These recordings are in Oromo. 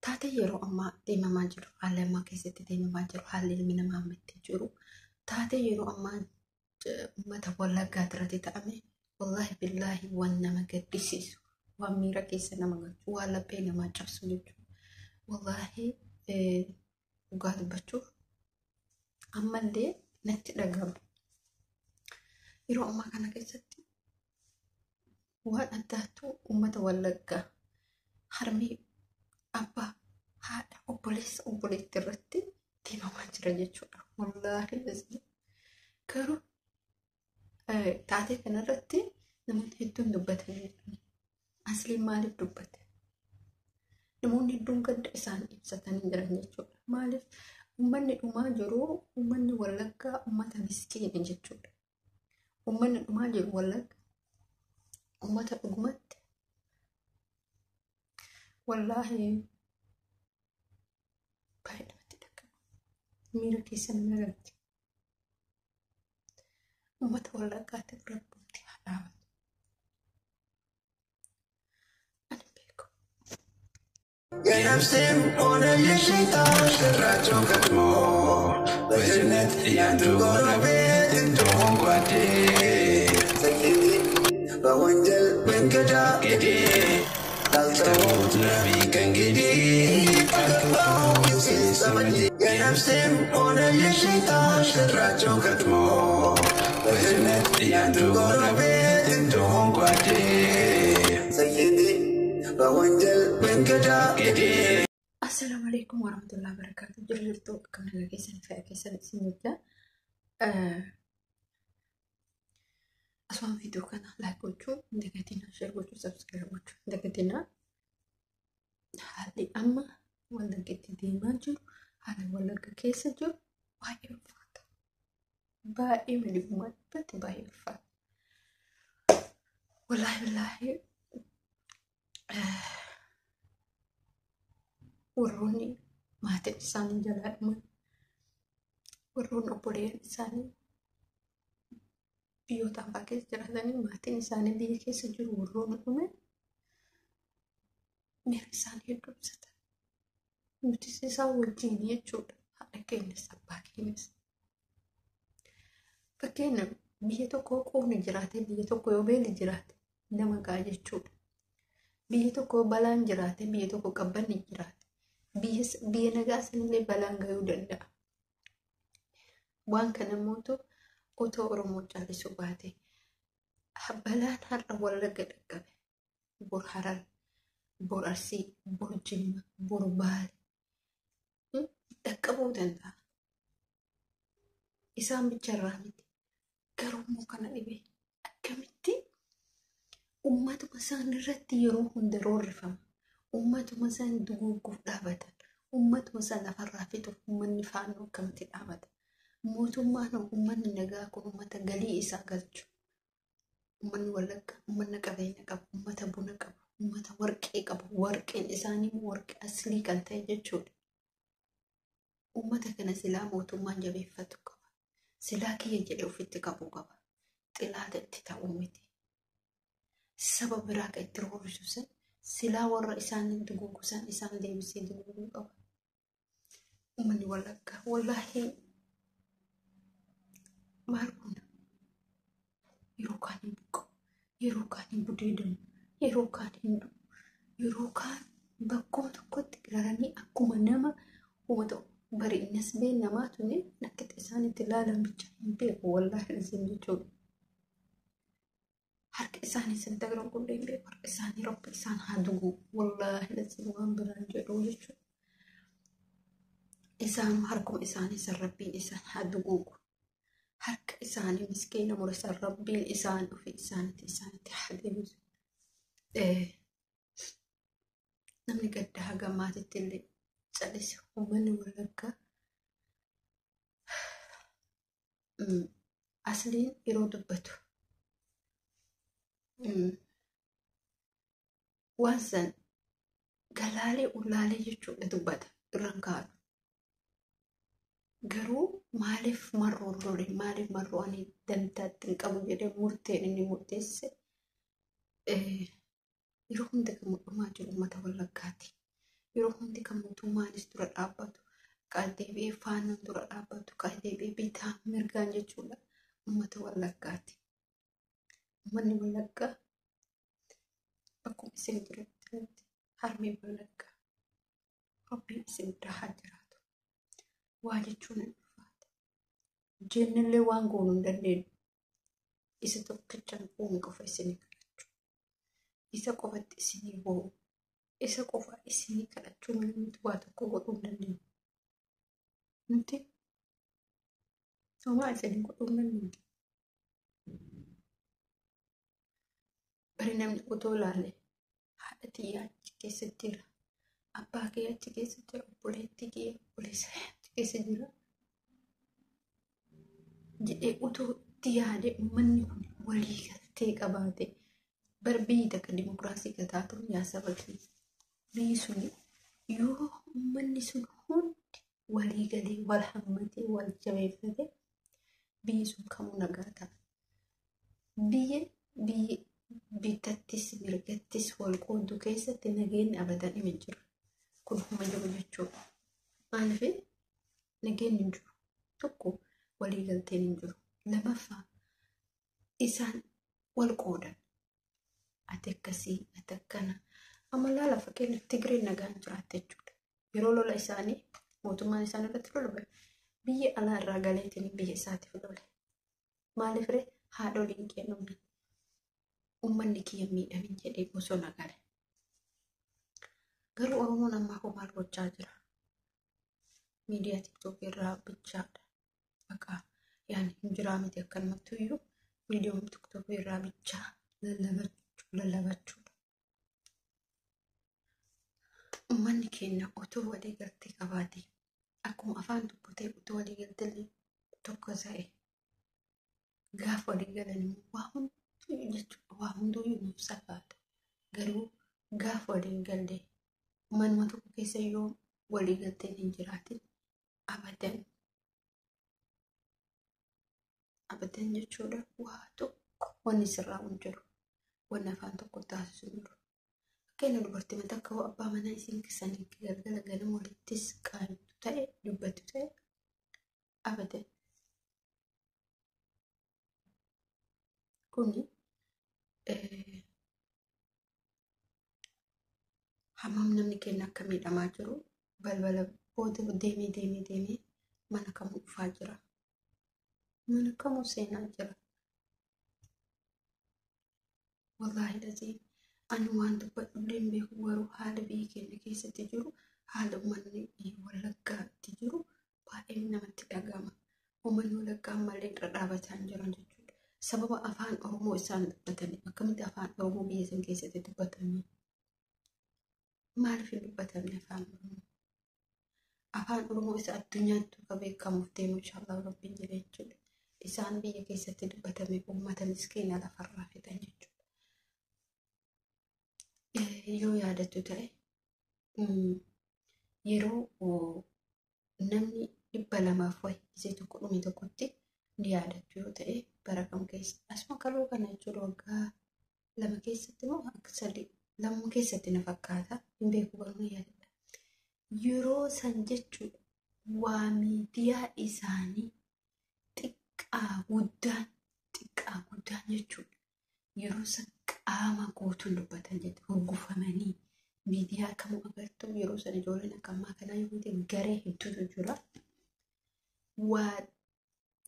Taatee yeroo ammaa deemamaa jiru, haalli ammaa keessatti deemamaa jiru, haalli ilmi namaa amma itti jiru, taatee yeroo ammaa uummata Wallaggaa irratti ta'ame, wallaahi billaahi waan nama gaddisiisu, waan miira keessa nama galchu, waan laphee namaa cabsu jechuudha. Wallaahi dhugaa dubbachuuf ammallee natti dhaga'ama. Yeroo ammaa kana keessatti waan addaattuu uummata Wallaggaa harmee, abbaa, haadha, obboleessa, obboleettii irratti deemamaa jira jechuudha. Wallaahi garuu taatee kanarratti namoonni hedduun dubbatanii jiran. Asliin maaliif dubbate? Namoonni hedduun gadda isaan ibsatanii jiran jechuudha. Maaliif uummanni dhumaa jiru, uummanni Wallaggaa uummata miskiina jechuudha. Uummanni dhumaa jiru Wallagga uummata dhugumatti wallaahi baay'ee namatti dhaga'ama. Miira keessa nama galcha. Uummata Wallaggaatiif Rabbi haa dhaabatu. Ani beeku. የነፍሴም ሆነ የሸይጣን ሸራቸው ከትሞ በጀነት ያንቱ ጎረቤት እንደሆን ጓዴ ሰይዲ በወንጀል መንገዳገዴ ላልተውት ነቢ ከእንግዲህ አልገባው ጊዜ ዘመዴ። የነፍሴም ሆነ የሸይጣን ሸራቸው ከትሞ በጀነት ያንቱ ጎረቤት እንደሆን ጓዴ ሰይዲ በወንጀል መንገዳገዴ። Assalaamu alaikum warahmatullahi wabarakatuh. Jiru jirtu, akkam nagaa keessan, fayyaa keessan isin jecha. Asumaan viidiyoo kana like gochuu hin dagatinaa, share gochuu, subscribe gochuu hin dagatinaa. Haalli amma Wallagga deemaa jiru, haala Wallagga keessa jiru baay'ee ulfaata. Baay'ee miidhagummaa dhibbatti baay'ee ulfaata. Wallaahi billaahi warroonni maatiin isaanii jalaa dhuman, warroonni obboleeyyan isaanii biyyoota hambaa keessa jiraatanii maatiin isaanii biyya keessa jiru, warroonni dhume miira isaanii hedduu ibsatan. Nutis isaan wajjin jechuudha. Haadha keenyas abbaa keenyas. Fakkeenyaaf biyya tokko quufni jiraate, biyya tokko yoo beelli jiraate nama ga'a jechuudha. Biyya tokko balaan jiraate, biyya tokko qabbanni jiraate, biyya nagaa sanillee balaan gahuu danda'a. Waan kana immoo otoo Oromoo callisuu baate, balaan har'a Wallagga dhaqqabe bor Harar, bor Arsii, bor Jimma, bor Baale dhaqqabuu danda'a. Isaan bicharraa miti. Garuu immoo kana dhibee akkamitti uummatuma isaan irratti yeroo hunda roorrifama. Uummatuma isaan duguuguuf dhaabatan. Uummatuma isaan lafarraa fixuuf uummanni faannoo akkamitti dhaabata? Mootummaan uummanni nagaa kun uummata galii isaa galchu. Uummanni Wallaggaa uummata qabeenya qabu, uummata buna qabu, uummata warqee qabu. Warqeen isaanii immoo warqee aslii kan ta'e jechuudha. Uummata kana silaa mootummaan jabeeffatu qaba. Silaa kiyya jedhee ofitti qabuu qaba. Xilaata itti ta'uu miti. Saba biraa kan itti roorrisu san silaa warra isaan duguugu san isaan deebisee duguuguu qaba. Uummanni Wallaggaa wallaahi maal kun yeroo kaan hin buqqa'u, yeroo kaan hin budeedamu, yeroo kaan hin du'u, yeroo kaan bakkuma tokkotti raranii akkuma nama uummata bari nasbeen namaa tuni nakkitti isaanitti ilaalan bicha hin beeku, wallaahi isin jechuudha. Harka isaanii santa garan qullee hin beeku, harka isaanii Rabbi isaan haa dugu, wallaahi isin waan biraan jedhu jechuudha. Isaan harkuma isaanii san Rabbiin isaan haa duguugu. Harka isaanii miskiina murasan Rabbiin isaan ofii isaanitti haa deebisu. Namni gadda haga maatitti illee calise uummanni Wallaggaa asliin yeroo dubbatu waan san galaalee ulaalee jechuudha dubbata irraan kaa'atu. Garuu maaliif marroo lole, maaliif marroo ani dantaatti hin qabu jedhee murteen inni murteesse, yeroo hunda kan mul'amaa jiru uummata Wallaggaati. Yeroo hundi kan mootummaanis dura dhaabbatu, kan deebi'ee faannoon dura dhaabbatu, kan deebi'ee bitaa mirgaan jechuudha. Uummata Wallaggaati. Uummanni Wallaggaa bakkuma isin jirtanitti harmee Wallaggaa Rabbiin isin bira haa jiraatu. Waa jechuun hin ulfaata. Jennillee waan goonuu hin dandeenyu. Isa tokkichaan uume qofa isinii kadhachuu. Isa qofatti isinii boo'u. Isa qofa isinii kadhachuu malee nuti waa tokko godhuu hin dandeenyu. Nuti homaa isinii godhuu hin dandeenyu. Bari namni otoo ilaale haadha xiyyaa achi keessa jira. Abbaa kee achi keessa jira. Obboleettii kee obboleessa achi keessa jira. Jedhee otoo itti yaade uummanni kun walii galtee qabaate bar biyyi takka dimokiraasii ka taatu yaa saba kiyya. Biyyi sun yoo uummanni sun hundi walii galee wal hammatee wal jabeeffate biyyi sun kamuu nagaa ta'a. Biyya biyyi bitattis mirgattis wal qooddu keessatti nageenyi abadan hin jiru. Kun huma jiru jechuudha. Maaliif nageenyi hin jiru? Tokko walii galteen hin jiru. Lamaffaa isaan wal qoodan. Ati akkasii, ati akkana. Amma laala fakkeenyaaf Tigreen nagaan jiraatte jechuudha. Yeroo lola isaanii mootummaan isaan irratti lola bahe biyya alaa irraa galeetiin biyya isaatiif lole. Maaliif ree haadholiin kennuun uummanni kiyya miidhamin jedhee bosona gale. Garuu Oromoon ammaa hoo maal gochaa jira? Miidiyaa TikTok irraa bichaadha. Bakka yaani hin jiraa miti akkanumatti iyyuu miidiyaa TikTok irraa bichaa lallabachuudha. Uummanni keenya otoo walii galtee qabaate akkuma afaan dubbatee otoo walii galtee tokko ta'e gaafa walii galan immoo waa hunduu jechuudha waa hunduu nuuf safaadha. Garuu gaafa waliin galle manuma tokko keessa yoo walii galteen hin jiraatin abadan abadan jechuudha waa tokko wanni sirraa hin jiru wanni afaan tokko taasisu hin jiru. Fakkeenya dubartii mataa akka abbaa manaa isiin kisanii galgala ganama walittis qaayittu ta'e dubbattu ta'e abadan. Kuni hammam namni keenya akka miidhamaa jiru balbala booda deemee deemee deemee mana kamuu dhufaa jira. Mana kamuu seenaa jira. Wallaahi lazii ani waan dubbadhu illee hin beeku garuu haala biyya keenya keessatti jiru haala uummanni Wallaggaa itti jiru baay'ee namatti dhaga'ama. Uummanni Wallaggaa ammallee irra dhaabataa hin jiran jechuudha. Sababa afaan Oromoo isaan dubbatanii akkamitti afaan Oromoo biyya san keessatti dubbatamee? Maaliif hin dubbatamne afaan Oromoo? Afaan Oromoo isa addunyaatti akka beekamuuf deemu inshaallah Rabbiin jedhe jechuudha. Isaan biyya keessatti dubbatame uummata miskiina lafarraa fixan jechuudha. Yoo yaadattu ta'e yeroo namni 200 wayi isee tokko dhume tokkotti ni yaadattu yoo ta'e bara kam keessa asuma kaloo kana jechuudha waggaa 2 keessatti moo akka 3 2 keessatti na fakkaata hin beeku garuu ni yaadadha. Yeroo san jechuudha waa miidiyaa isaanii xiqqaa guddaan jechuudha. Yeroo san qaama guutuun dubbatan jechuudha hurgufamanii miidiyaa kamuu agartu yeroo san ijoolleen akka ammaa kanaa yoo ta'e garee hedduutu jira. Waa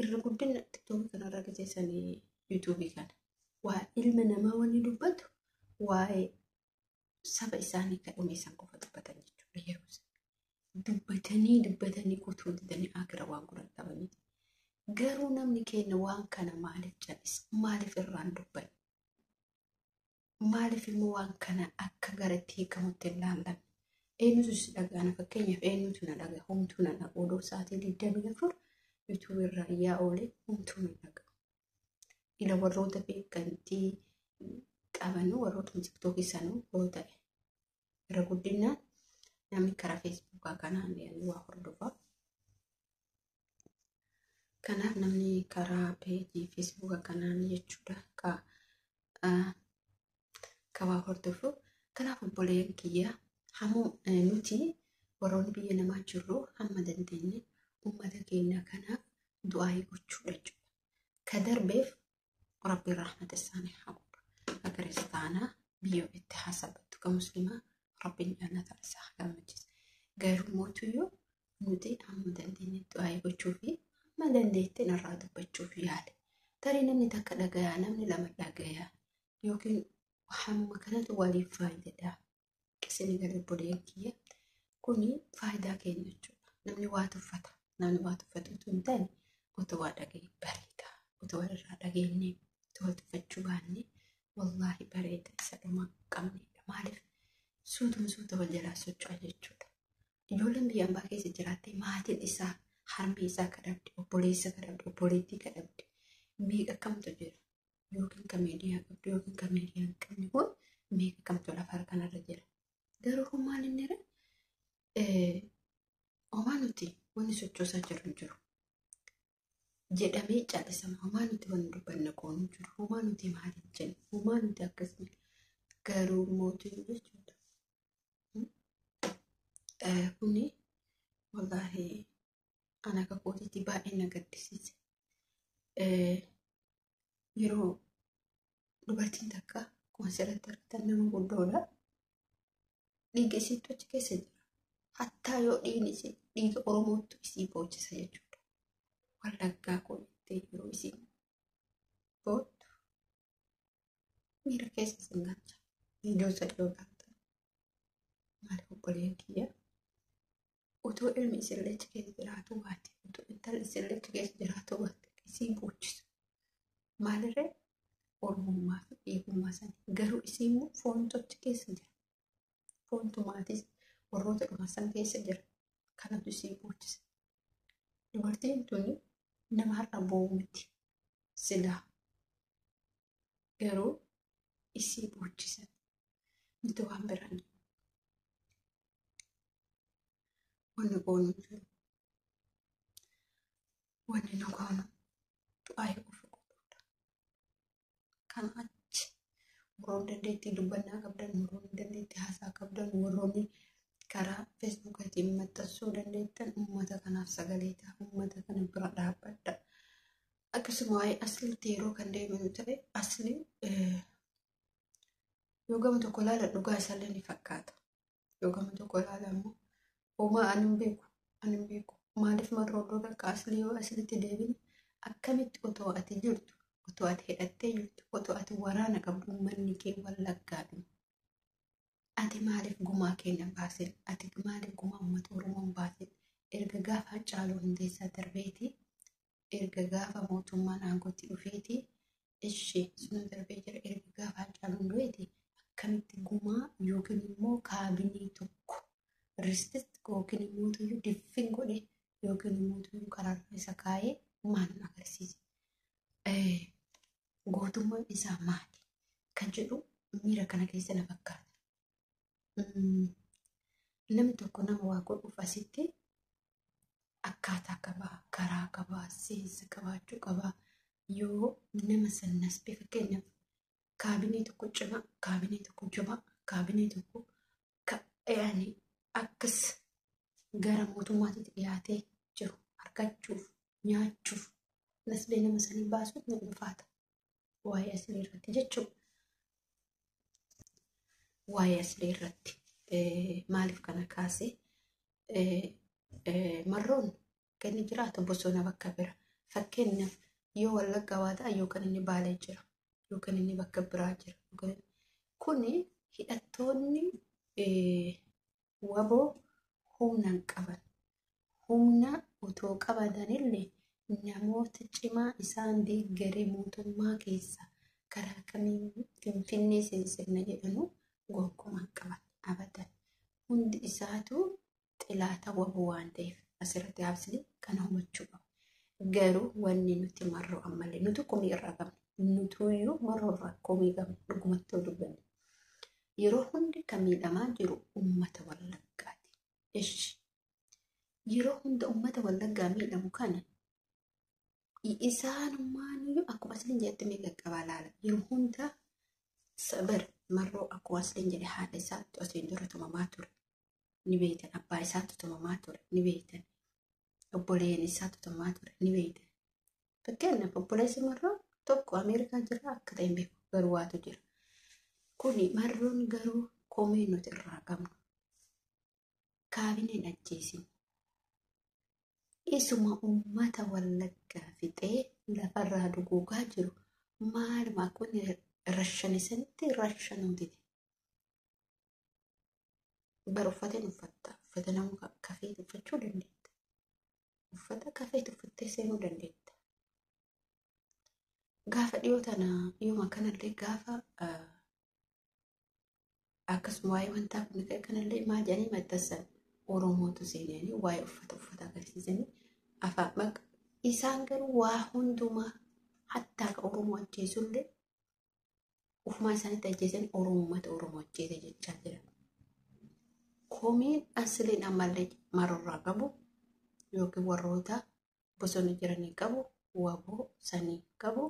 irra guddina TikTokii kanarra geessanii yuutuubii kana waa ilma namaa wanni dubbatu waa'ee saba isaanii kan dhume isaan qofa dubbatan jechuudha yeroo san. Dubbatanii dubbatanii kutuu didanii akira waan godhan dhabanii. Garuu namni keenya waan kana maaliif cal'isa? Maaliif irraan dubbanne? Maaliif immoo waan kana akka garatti hiikamutti hin laallanne? Eenyutu si dhaga'ana? Fakkeenyaaf eenyutu na dhaga'a? Homtuu na dhaga'a. Odoo sa'aatii 24 yuutuubii irraa iyyaa oolee homtuu na dhaga'a. Ila warroota beekamtii qaban warroota tiktookii sanuu yoo ta'e irra guddinaan namni karaa feesbuukaa kanaan waa hordofa. Kanaaf namni karaa peejii feesbuukaa kanaan jechuudha ka waa hordofu. Kanaaf obboleeyyan kiyya Hamuu nuti warroonni biyya namaa jirru hamma dandeenye uummata keenya kanaaf du'aa gochuudha jechuudha. Ka darbeef Rabbiin rahmata isaanii haa godhu. Ka kiristaanaa biyya itti haasabattu ka musliimaa Rabbiin jannata isaa haa gammachiisu. Garuu mootuyyuu nuti hamma dandeenye du'aa gochuu fi hamma dandeettiin irraa dubbachuuf yaale. Tarii namni takka dhagayaa, namni lama dhagayaa yookiin hamma kanatu waliif faayidaadha. Isin gadi obboleeyyan kiyya. Kuni faayidaa keenya jechuudha. Namni waa tuffata. Namni waa tuffatu utuu hin taane otoo waa dhaga'e bareeda. Otoo walirraa dhageenye, otoo wal tuffachuu baanne wallaahi bareeda isa dhuma qabnedha. Maaliif suutuma suuta wal jalaa socho'a jechuudha. Ijoolleen biyya ambaa keessa jiraattee maatiin isaa harmee isaa kadhabde, obboleessa kadhabde, obboleettii kadhabde meeqa kamtu jira? Yookiin kan miidiyaa qabdu yookiin kan miidiyaa hin qabne kun meeqa kamtu lafa kanarra jira? Garuu kun maal inni irra? Homaa nuti wanni sochoosaa jiru hin jiru. Jedhamee callisama. Homaa nuti wanni dubbanna koonu hin jiru. Homaa nuti maaliif jenna? Homaa nuti akkasuma. Garuu mootiin jechuudha. Kuni wallaahi ana akka kootiitti baay'ee na gaddisiise. Yeroo dubartiin takka akkuma asirratti argitan nama guddoodha. Dhiiga isiitu achi keessa jira. Hattaa yoo dhiigni isii dhiiga Oromootu isii boochisa jechuudha. Wallaggaa koo jettee yeroo isiin boottu miira keessa isin galcha. Viidiyoo isa yoo ilaaltan maaliif obboleeyyan kiyya otoo ilmi isillee achi keessa jiraatu baate otoo intalli isillee achi keessa jiraatu baate isii boochisu. Maalirree Oromummaa fi dhiigummaa sanii garuu isii immoo foontu achi keessa jira. Foontu maatii warroota dhuma san keessa jira. Kanatu isii boochisa. Dubartiin tuni nama har'a boo'u miti silaa garuu isii boochisan. Nuti waan biraan wanni goonu jiru. Wanni nu goonu du'aa ofi godhuudha. Kana achi warroonni dandeettii dubbannaa qabdan, warroonni dandeettii haasaa qabdan, warroonni karaa feesbuukaatiin maxxansuu dandeettan uummata kanaaf sagalee ta'a. Uummata kana bira dhaabbadha. Akkasuma waa'ee asliitti yeroo kan deeminu ta'e asli yoo gama tokko ilaala dhugaa isaallee ni fakkaata. Yoo gama tokko ilaala immoo homaa ani hin beeku ani hin beeku maaliif marroo akka aslii yoo aslitti deebine akkamitti otoo ati jirtu otoo ati hidhattee jirtu otoo ati waraana qabdu uummanni kee wallaggaa dhumu. Ati maaliif gumaa keenya baasin? Ati maaliif gumaa uummata Oromoo hin baasin? Erga gaafa Haacaaluu Hundeessaa darbeeti, erga gaafa mootummaan aangootti dhufeeti, ishee sunu darbee jira erga gaafa Haacaaluun du'eeti akkamitti gumaa yookiin immoo kaabinee tokko ristist yookiin immoo tuyyuu diffin godhe yookiin immoo tuyyuu karaarra isa kaa'ee maal nu agarsiisa? Gootummaan isaa maali? Kan jedhu miira kana keessa na fakkaata. Namni tokko nama waa godhuuf asitti akkaataa qabaa, karaa qabaa, seensa qabaachuu qabaa. Yoo nama san nasbee fakkeenyaaf kaabinee tokko cimaa, kaabinee tokko jabaa, kaabinee tokko yaani akkas gara mootummaatti dhiyaatee jiru argachuuf, nyaachuuf nasbee nama sanii baasuuf ni ulfaata. Waa'ee aslii irratti jechuudha. Waa'ee aslii irratti maaliif kana kaase marroon kan inni jiraatu bosona bakka bira. Fakkeenyaaf yoo wallaggaa waa ta'a yookaan inni baalee jira yookaan inni bakka biraa jira. Kuni hidhattoonni waboo humna hin qaban. Humna otoo qabatanillee namoota cimaa isaan deeggaree mootummaa keessa karaa kamiin Finfinnee seensifna jedhanu gonkumaa hin qaban abadan. Hundi isaatu xilaata waboo waan ta'eef asirratti haabsili kana hubachuu qaba. Garuu wanni nuti marroo ammallee nuti komii irraa qabna. Nutuyyuu marroo irraa komii qabna dhugumatti yoo dubbanne. Yeroo hundi kan miidhamaa jiru uummata wallaggaati. Ishi yeroo hunda uummata wallaggaa miidhamu kana isaanumaaniyyuu akkuma asliin jedhetti mee qaqqabaa laala. Yeroo hunda sabar marroo akkuma asliin jedhe haadha isaatti asiin dura tumamaa ture. Ni beektan abbaa isaatu tumamaa ture ni beektan. Obboleeyyan isaatu tumamaa ture ni beektan. Fakkeenyaaf obboleessi Marroo tokko Ameerikaa jira akka ta'e hin beeku garuu waatu jira. Kuni Marroon garuu komee nuti irraa qabnu. Kaabineen ajjeesin. Isuma uummata Wallaggaa fixee lafarraa duguugaa jiru maaluma akka inni rashane sanitti rashanuu dide. Bar uffata hin uffatta. Uffata nama kafeet uffachuu dandeetta. Uffata kafeet uffattee seenuu dandeetta. Gaafa dhiyoo tana dhiyooma kanallee gaafa akkasuma waa'ee wantaa kun kanallee maal jedhanii maxxansan Oromootu seenanii waa'ee uffata uffata agarsiisanii afaan maqa isaan garuu waa hundumaa hattaa ka Oromoo ajjeesullee ufumaa isaanitti ajjeesan Oromoo uummata Oromoo ajjeese jechaa jiran. Komiin asliin ammallee marorraa qabu yookiin warroota bosona jiranii qabu waboo sanii qabu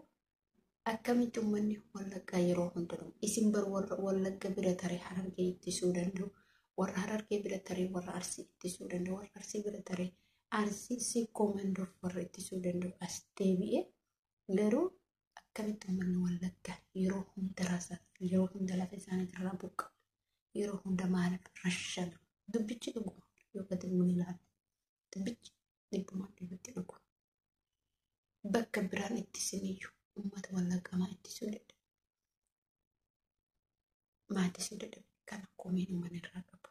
akkamitti uummanni Wallaggaa yeroo hunda dhumu isin bar warra Wallagga bira taree Harargee ittisuu danda'u warra Harargee bira taree warra Arsii ittisuu danda'u warra Arsii bira taree Arsii Sikkoo Mandoof warra ittisuu danda'u as deebi'ee garuu akkamitti uummanni Wallaggaa yeroo hunda raasa yeroo hunda lafa isaaniitirraa buqqa'u yeroo hunda maaliif rashana dubbichi dhuguma yoo gadi buune ilaalle dubbichi dhibbumaan dhibbatti dhuguma bakka biraan ittisiniyyuu uummata Wallaggaa maa ittisuu dadhabe maa ittisuu dadhabe kana komiin uummanni irraa qabu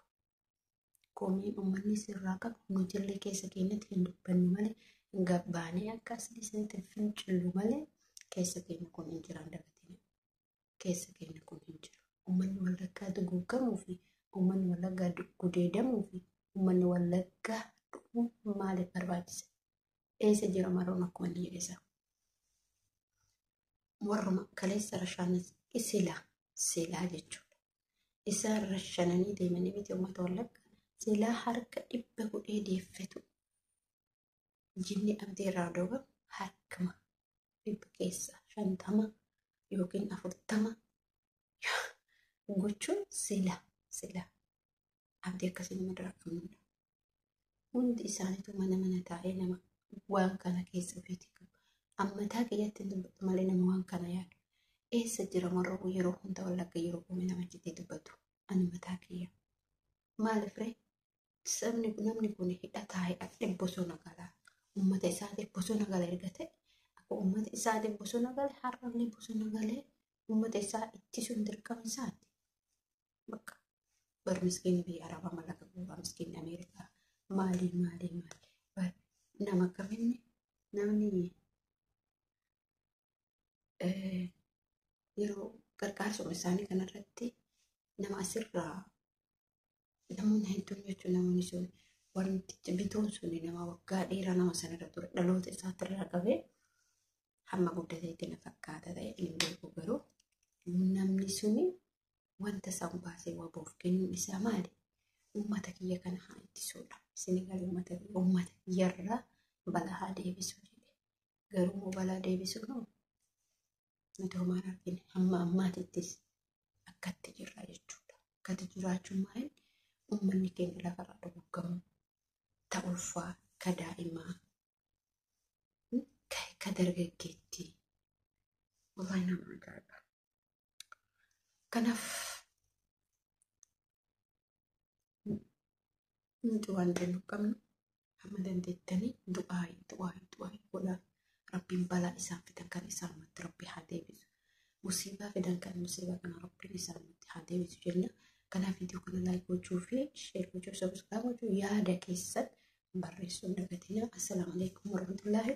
komiin uummanni irraa qabu nutillee keessa keenyatti hin dubbannu malee hin gabbaanee akka asii isinitti fincillu malee keessa keenya kun hin jiraan dagatina keessa keenya kun hin jiru uummanni Wallaggaa duguugamuu fi uummanni Wallaggaa gudeedamuu fi uummanni Wallaggaa dhumuu maaliif barbaachisa? Eessa jira Marroon akkuma inni jedhe sana? Warruma kaleessa rashaanis silaa silaa jechuudha. Isaan rashananii deemanii miti uummata Wallaggaa silaa harka dhibba godhee deeffatu jinni abdii irraa doogamu harkuma dhibba keessa 50 yookiin 40 gochuun silaa silaa abdii akkasii nama dura qabnudha. Hundi isaaniitu mana mana taa'ee nama waan kana keessa ofiitii qabu. Ammataa kiyyatti hin dubbatu malee nama waan kana yaadu. Eessa jira Marroo yeroo hunda Wallagga yeroo uume nama jedhee dubbatu. Ani mataa kiyya. Maaliif ree? Sabni namni kun hidhataa hidhatee bosona gala. Uummata isaatiif bosona gala erga ta'e akka uummata isaatiif bosona gale har'allee bosona galee uummata isaa ittisuun dirqama isaati. Bakka bar miskiinni biyya Arabaa mallaqa guuraa miskiinni Ameerikaa maali maali maali bar nama kaminni namni yeroo gargaarsuma isaanii kanarratti nama asirraa namoonni hedduun jechuun namoonni sun wanti bituun sun nama waggaa dheeraa nama sanarra ture dhaloota isaatirraa qabee hamma guddateetti na fakkaata ta'e hin beeku garuu namni suni wanta isaan baasee waboof kennuun isaa maali? Uummata kiyya kana haa ittisuudha. Isin galee uummata kiyyarraa balaa haa deebisuu jedhe. Garuu immoo balaa deebisuu noo nuti homaan argine hamma ammaatittis akkatti jirra jechuudha. Akkatti jiraachuun maali? Uummanni keenya lafarraa dhuggamu ta ulfaa ka daa'imaa ka dargaggeettii. Wallahi nama ajaa'iba. Kanaaf nuti waan jennu qabnu hamma dandeettanii du'aayi du'aayi du'aayi godhaa. Rabbiin balaa isaan fidan kan isaanumatti Rabbi haa deebisu. Musiibaa fidan kan musiibaa kana Rabbiin isaanumatti haa deebisu jenna. Kanaaf viidiyoo kana like gochuu fi share gochuu subscribe gochuu yaada keessan barreessuu hin dagatinaa. Assalaamu alaikum warahmatullaahi.